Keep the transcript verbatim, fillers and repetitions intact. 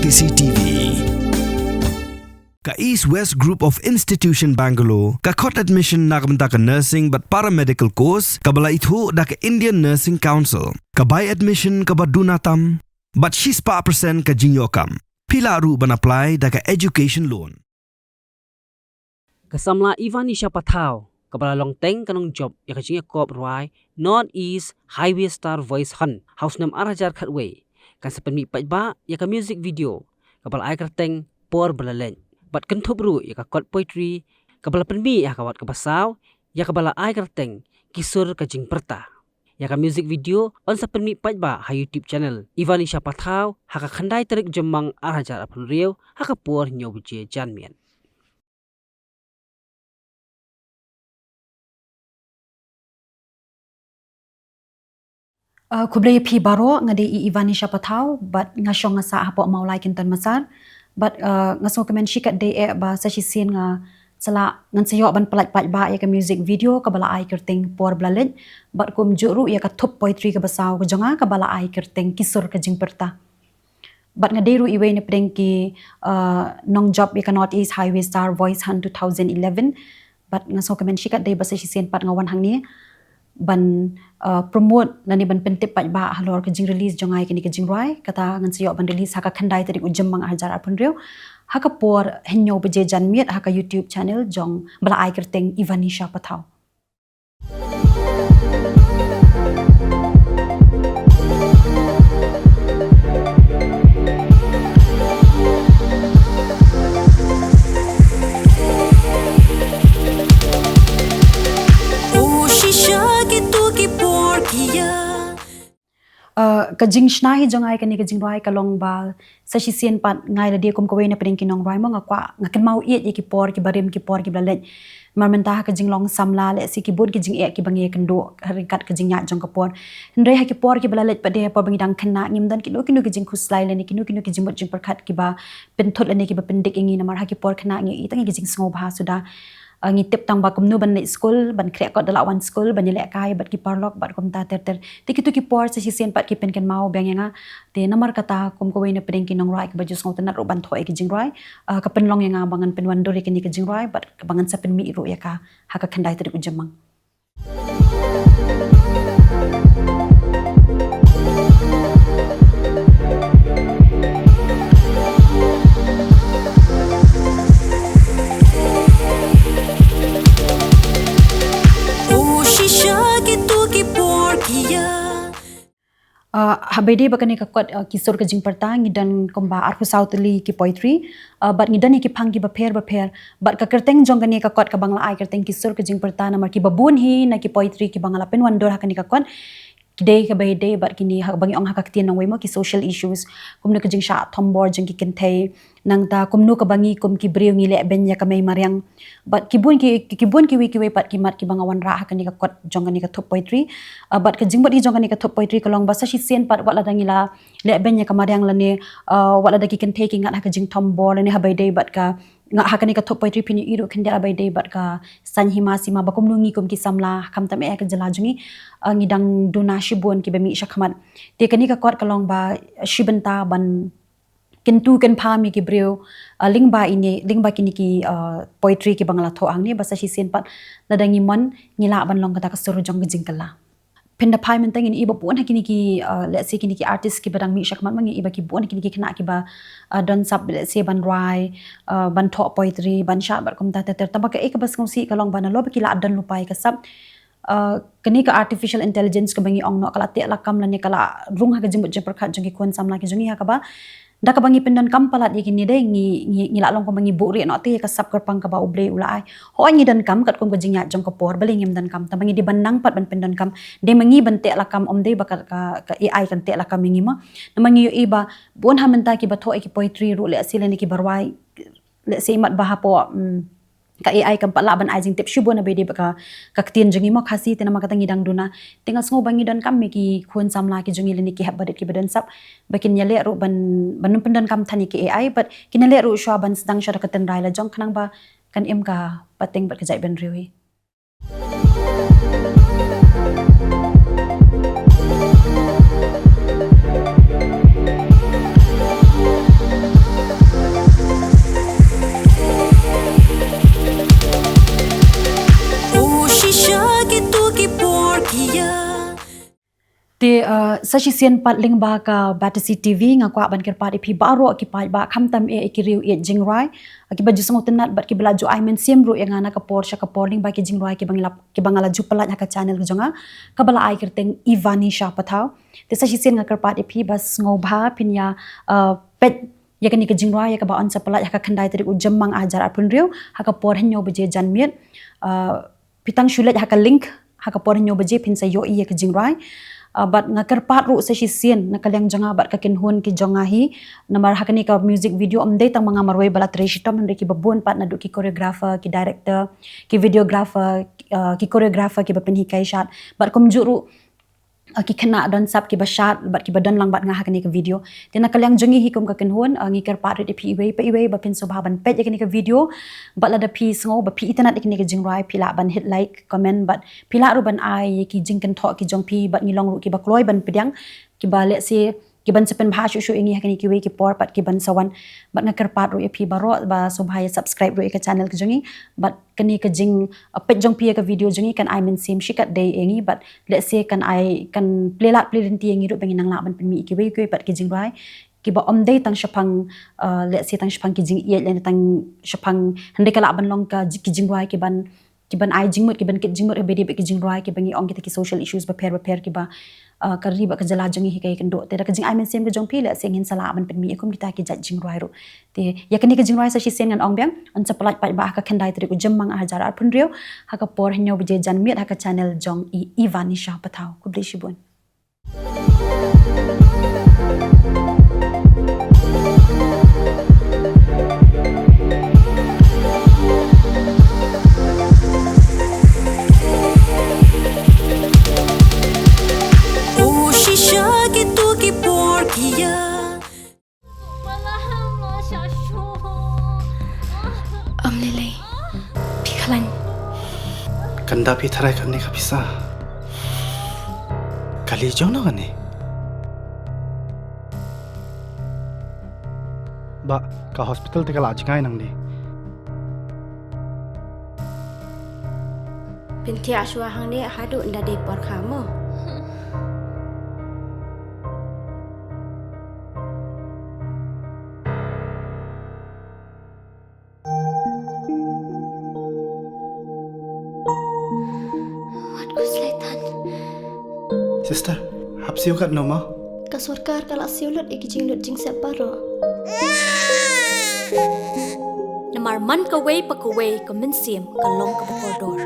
C T V. Ka East West Group of Institution Bangalore ka khot admission na ka bynta ka nursing bad paramedical course kaba la ithuh da ka Indian Nursing Council. Ka bai admission kaba duna tam bad shispah percent ka jingïoh kam. Phi lah ruh ban apply da ka education loan. Ka samla Ivanisha Pathaw, kaba la long teng ka nongjop ïa ka jingïakop rwai North East Highway Star Voice Hunt ha u snem ar hajar khatwei, kan sa pynmih paidbah ïa ka music video kaba la ai kyrteng Por Ba La Leit, bad kynthup ruh ïa ka kot poetry kaba la pynmih ha ka wat kaba saw, ïa kaba la ai kyrteng Ki Sur Ka Jingpyrta. Ïa ka music video yn sa pynmih paidbah ha YouTube channel Ivanisha Pathaw ha ka khyndai tarik Jymmang ar hajar arphew hynriew ha ka por hynñiew baje janmiet. Uh, khublei ïa phi baroh, nga dei i Ivanisha Pathaw bad nga shong nga sah hapoh Mawlai Kynton Massar. Bad, uh, nga sngewkmen shikatdei eh ba sa shisien nga sa lah, ngan sa ïoh ban pyllait paidbah ïa ka music video kaba la ai kyrteng Por Ba La Leit, bad kumjuh ruh ïa ka thup poetry kaba saw ka jong nga kaba la ai kyrteng Ki Sur Ka Jingpyrta. Bad nga dei ruh iwei na pdeng ki, uh, nongjop ïa ka North East Highway Star Voice Hunt two thousand eleven. Bad nga sngewkmen shikatdei ba sa shisien pat nga wan hangne ban, uh, promote lane ban pyntip paidbah halor ka jingrelease jong nga ïa kane ka jingrwai, kata ngan sa ïoh ban release ha ka khyndai tarik u Jymmang ar hajar arphew hynriew ha ka por hynñiew baje janmiet ha ka YouTube channel jong ba la ai kyrteng Ivanisha Pathaw. Oh, shisha ki tu ki por ki ya. Uh, ka jingshna hi jong nga ïa kane ka jingrwai ka long ba sa shisien pat nga ïa lade kum kawei na pdeng ki nongrwai mo nga kwah, nga kynmaw ïeit ïa ki por kiba rim, ki por kiba la leit. Namar mynta ha ka jinglong samla lehse ki bun ki jingeh kiba ngi ïakynduh ryngkat ka jingïaid jong ka por. Hynrei ha ki por kiba la leit pat de, por ba ngi dang khynnah, ngim don kino kino ki jingkhuslai lane kino kino ki jingmut jingpyrkhat kiba pynthut lane kiba pyndik ïa ngi, namar ha ki por khynnah ngi ïohi tang ïa ki jingsngewbha suda. Uh, ngi tip tang ba kumno ban leit skul, ban khreh kot da lah wan skul, ban ïalehkai bad ki paralok bad kumta ter ter. Te kitu ki por sa shisien pat ki pynkynmaw biang ïa nga. Te namar kata kum kawei na pdeng ki nongrwai kiba ju sngewtynnat ruh ban thoh ïa ki jingrwai, uh, ka pynlong ïa nga ba ngan pynwandur ïa kane ka jingrwai bad ba ngan sa pynmih ruh ïa ka ha ka khyndai tarik u Jymmang. Oh, shisha ki tu ki por ki ya. Uh, haba ïadei bad kane ka kot, uh, Ki Sur Ka Jingpyrta, ngi don kumba arphew saw tylli ki poetry, uh, bad ngi don ïa ki phang kiba pher bapher. Bad ka kyrteng jong kane ka kot kaba nga la ai kyrteng Ki Sur Ka Jingpyrta namar kiba bun hi na ki poetry kiba nga la pynwandur ha kane ka kot ki dei kaba ïadei bad kine, ha, ba ngi ong ha ka ktien nongwei mo, ki social issues. Kumno ka jingshah thombor jong ki kynthei, nangta kumno kaba ngi kum ki briew ngi lehbeiñ ïa ka mei mariang. Bad ki bun ki, ki, ki bun kiwei kiwei pat ki mat kiba nga wanrah ha kane ka kot jong kane ka thup poetry. Uh, bad ka jingmut hi jong kane ka thup poetry ka long ba sa shisien pat wat lada ngi la lehbeiñ ïa ka mariang lane, uh, wat lada ki kynthei ki ngat ha ka jingthombor lane haba ïadei bad ka, nga ha kane ka thup poetry phin ïohi ruh khyndiat haba ïadei bad ka saiñ hima sima ba kumno ngi kum ki samla khamtam eh ha ka jylla jong ngi, uh, ngi dang duna shibun kiba mih shakhmat. Te kane ka kot ka long ba shi bynta ban kyntu kynpham ïa ki briew, uh, lyngba ine, lyngba kine ki, uh, poetry kiba nga la thoh hangne ba sa shisien pat lada ngi mon ngi lah ban long kata ka sur jong ka jingkylla. Pynda phai mynta ngin ïohi ba bun ha kine ki, uh, let's say kine ki artist kiba dang mih shakhmat ma ngi ïohi ba ki bun ha kine ki khynnah kiba, uh, don sap let's say ban rwai, uh, ban thoh poetry, ban shad bad kumta ter ter. Tangba kaei kaba sngewsih ka long ba nalor ba ki la don lypa ïa ka sap, uh, kane ka artificial intelligence kaba ngi ong noh ka la teh lakam lane ka la rung ha ka jingmut jingpyrkhat jong ki khun samla ki jong ngi ha kaba da kaba ngi pyndonkam palat ïa kine de ngi, ngi, ngi la long kumba ngi buhrieh noh te ïa ka sap kyrpang kaba U Blei u la ai. Hooid ngi donkam katkum ka jingïaid jong ka por, balei ngim donkam? Tangba ngi dei ban nang pat ban pyndonkam. Dei ma ngi ban teh lakam, ym dei ba ka, ka, ka A I kan teh lakam ïa ngi mo. Namar ngi ïohi ba bun ha mynta kiba thoh ïa ki poetry ruh lehse lane kiba rwai lehse imat ba hapoh, mm, ka A I kam pat lah ban ai jingtip shibun haba ïadei bad ka, ka ktien jong ngi mo Khasi, te namar kata ngi dang duna. Te nga sngew ba ngi donkam ïa ki khun samla ki jong ngi lane ki hep ba rit kiba don sap ba kin ïaleh ruh ban, ban ym pyndonkam than ïa ki A I bad kin ïaleh ruh shuwa ban sdang shuwa da ka tynrai la jong khnang ba kan im ka pateng bad ka jaitbynriew hi. Te, uh, sa shisien pat lyngba ka Battersea T V nga kwah ban kyrpad ïa phi baroh ki paidbah khamtam eh ïa ki riew ïeit jingrwai, uh, kiba ju sngewtynnat bad kiba la ju ai mynsiem ruh ïa nga na ka por sha ka por lyngba ki jingrwai kiba nga la, kiba nga la ju pyllait ha ka channel ka jong nga, kaba la ai kyrteng Ivani Shah Pathaw. Te sa shisien nga kyrpad ïa phi ba sngewbha phin ïa, uh, peit ïa kane ka jingrwai ïa kaba yn sa pyllait ha ka khyndai tarik u Jymmang ar hajar arphew hynriew ha ka por hynñiew baje janmiet. Uh, phi tang shu leit ha ka link, ha ka por hynñiew baje phin sa ïohi ïa ka jingrwai. Uh, bad nga kyrpad ruh sa shisien na ka liang jong nga bad ka kynhun ki jong nga hi, namar ha kane ka music video ym dei tang ma nga marwei ba la trei shitom, hynrei kiba bun pat naduh ki choreographer, ki director, ki videographer, uh, ki choreographer kiba pynhikai shad, bad kumjuh ruh, uh, ki khynnah don sap kiba shad bad kiba don lang bad nga ha kane ka video. Te na ka liang jong ngi hi kum ka kynhun, uh, ngi kyrpad rit ïa phi iwei pa iwei ba phin sngewbha ban peit ïa kane ka video. Bad lada phi sngew ba phi itynnat ïa kane ka jingrwai, phi lah ban hit like, comment, bad phi lah ruh ban ai ïa ki jingkynthoh ki jong phi, bad ngi long ruh kiba kloi ban pdiang, kiba lehse kiban sa pynbha shuh shuh ïa ngi ha kine kiwei ki por pat kiban sa wan. Bad nga kyrpad ruh ïa phi baroh ba sngewbha ïa subscribe ruh ïa ka channel ka jong ngi. Bad kane ka jing, uh, peit jong phi ïa ka video jong ngi kan ai mynsiem shikatdei ïa ngi, bad lehse kan ai, kan plie lad plie lynti ïa ngi ruh ba ngin nang lah ban pynmih ïa kiwei kiwei pat ki jingrwai kiba ym dei tang shaphang, uh, lehse tang shaphang ki jingïeit lane tang shaphang, hynrei ka lah ban long ka ji-, ki jingrwai kiban, kiban ai jingmut, kiban kit jingmut, haba ïadei bad ki jingrwai kiba ngi ong kita ki social issues bapher bapher kiba, uh, ka ri bad ka jylla jong ngi hi ka ïakynduh. Te da ka jingai mynsiem ka jong phi lehse ngin sa lah ban pynmih ïa kum kita ki jait jingrwai ruh. Te ïa kane ka jingrwai sa shisien ngan ong biang, yn sa pyllait paidbah ha ka khyndai tarik u Jymmang ar hajar arphew hynriew ha ka por hynñiew baje janmiet ha ka channel jong i Ivani Shah Pathaw. Khublei shibun. Ym lei lei. Phi khlaiñ. Kan da phi tharai kane ka pisa. Kali jong no kane. Bah, ka hospital te ka la jngai nangne. Pynthiah shuwa hangne haduh ynda dei por kha mo. Wat khuslai tan. Sister, hap siew katno mo? Ka sorkar ka la siew lut ïa ki jinglut jingsep baroh. Namar man kawei pa kawei ka mynsiem ka long kaba kordor.